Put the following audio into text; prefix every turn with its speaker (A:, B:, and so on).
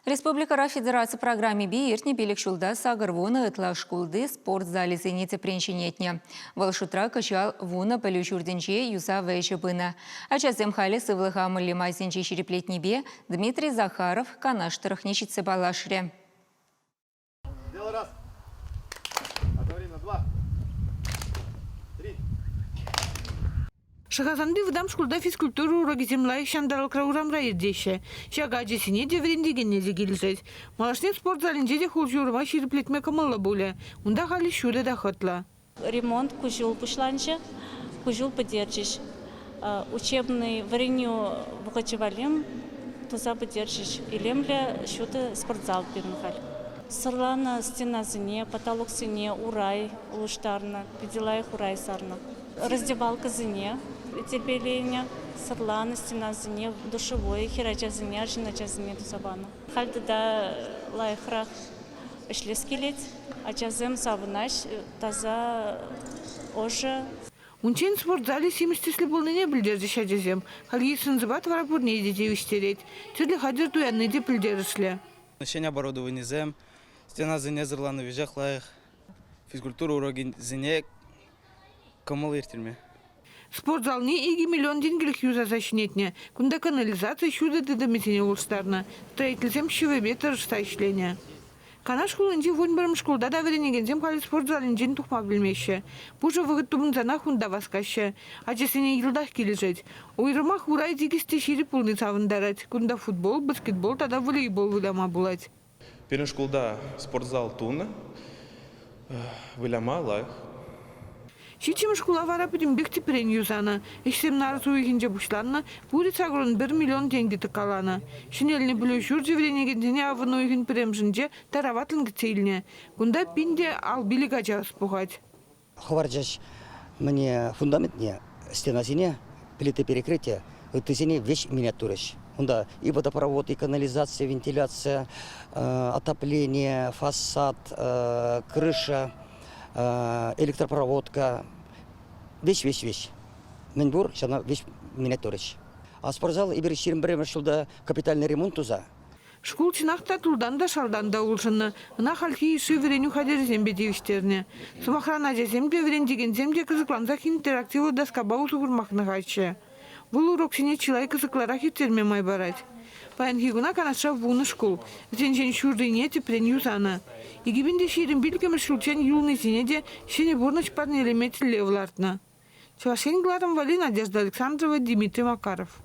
A: Республикӑра федераци программипе иртнӗ 5 ҫулта 80 ытла шкулти спорт залӗсене тӗпрен ҫӗнетнӗ. Вӑл шутра кӑҫал 10 пӗлӳ ҫуртӗнче юсав ӗҫӗ пынӑ. Ачасем халӗ сывлӑха мӗнле майсенче ҫирӗплетнипе Дмитрий Захаров Канаш тӑрӑхне ҫитсе паллашрӗ.
B: Дело раз. Одновременно два. Три.
C: Шӑхасанти вӑтам шкулта физкультура урокӗсем лайӑх ҫанталӑкра урамра иртеҫҫӗ. Ҫакӑ ачасене те, вӗрентекене те килӗшет. Малашне спорт залӗнче те хул-ҫурӑма ҫирӗплетме кӑмӑллӑ пулӗ. Унта халӗ ҫутӑ та хӑтлӑ.
D: Ремонт ку ҫул пуҫланчӗ, ку ҫул пӗтерчӗҫ. Учебный вӗренӳ вӑхӑчӗ валли туса пӗтерчӗҫ. Илемлӗ ҫутӑ спортзал пирӗн халь. Сӑрланӑ стенасене, потолоксене урай улӑштарнӑ, питӗ лайӑх урай сарнӑ. Раздевалкӑсене тирпейленӗ, сӑрланӑ стенасене, душевой хӗрачасене, арҫын ачасене туса панӑ. Халь тата лайӑхрах ӗҫлес килет. Ачасем савӑнаҫ, таса, ӑшӑ.
C: Унччен спорт залӗ симӗс тӗслӗ пулнине пӗлтерчӗҫ ачасем. Хальхи сӑн-сӑпат вара пурне те тивӗҫтерет. Тӗрлӗ хатӗр туянни те пӗлтерӗшлӗ.
E: Ҫӗнӗ оборудованисем, стенасене сӑрланӑ веҫех лайӑх. Физкультура урокӗсене кӑмӑл ирттерме.
C: Спорт залне 2 миллион тенкӗлӗх юсаса ҫӗнетнӗ. Кунта канализаци, ҫутӑ тытӑмӗсене улӑштарнӑ. Строительсем ҫӑвӗпе тӑрӑшса ӗҫленӗ. Канаш хулинчи 11-мӗш шкулта та вӗренекенсем халӗ спорт залӗнчен тухма пӗлмеҫҫӗ. Пушӑ вӑхӑт тупӑнсанах унта васкаҫҫӗ. Ачасене йӑлтах килӗшет. Уйрӑмах урай тикӗс те ҫирӗп пулни савӑнтарать. Кунта футбол, баскетбол тата волейбол выляма пулать.
F: Пирӗн шкулта спортзал тунӑ. Выляма лайӑх.
C: Ҫиччӗмӗш шкула вара пӗтӗмпех тӗпрен юсанӑ. Ӗҫсем нарӑс уйӑхӗнче пуҫланнӑ, пурӗ 81 миллион тенкӗ тӑккаланӑ. Ҫӗнелнӗ пӗлӳ ҫурчӗ вӗренекенсене авӑн уйӑхӗн пӗрремӗшӗнче тараватлӑн кӗтсе илнӗ. Кунта 1055 ача ӑс пухать.
G: Хӑварчӗҫ мӗне фундаментне, стенасене, плита перекрытие, ыттисене веҫ менять турӗҫ. Унта и водопровод, и канализация, вентиляция, отопление, фасад, крыша, электропроводка, веҫ, веҫ, веҫ. Мӗн пур, ҫавна веҫ менять турӗҫ. А спортзал эпир 21-мӗш ҫулта капитальный ремонт туса
C: Шкул чӑнах та тултан та, шалтан та улшӑннӑ. Ӑна хальхи йышши вӗренӳ хатӗрӗсемпе тивӗҫтернӗ. Сӑмахран, ачасем те, вӗрентекенсем те кӑсӑклансах интерактивлӑ доскапа усӑ курма хӑнӑхаҫҫӗ. Вӑл уроксене чылай кӑсӑклӑрах ирттерме май парать. Паянхи куна Канашра 10 шкул. Вӗсенчен ҫуррине тӗпрен юсанӑ. 2025-мӗш ҫулччен юлнисене те ҫӗнӗ пурнӑҫ парнелеме тӗллев лартнӑ. Чӑваш Ен кӑларӑм валли Надежда Александрова, Дмитрий Макаров.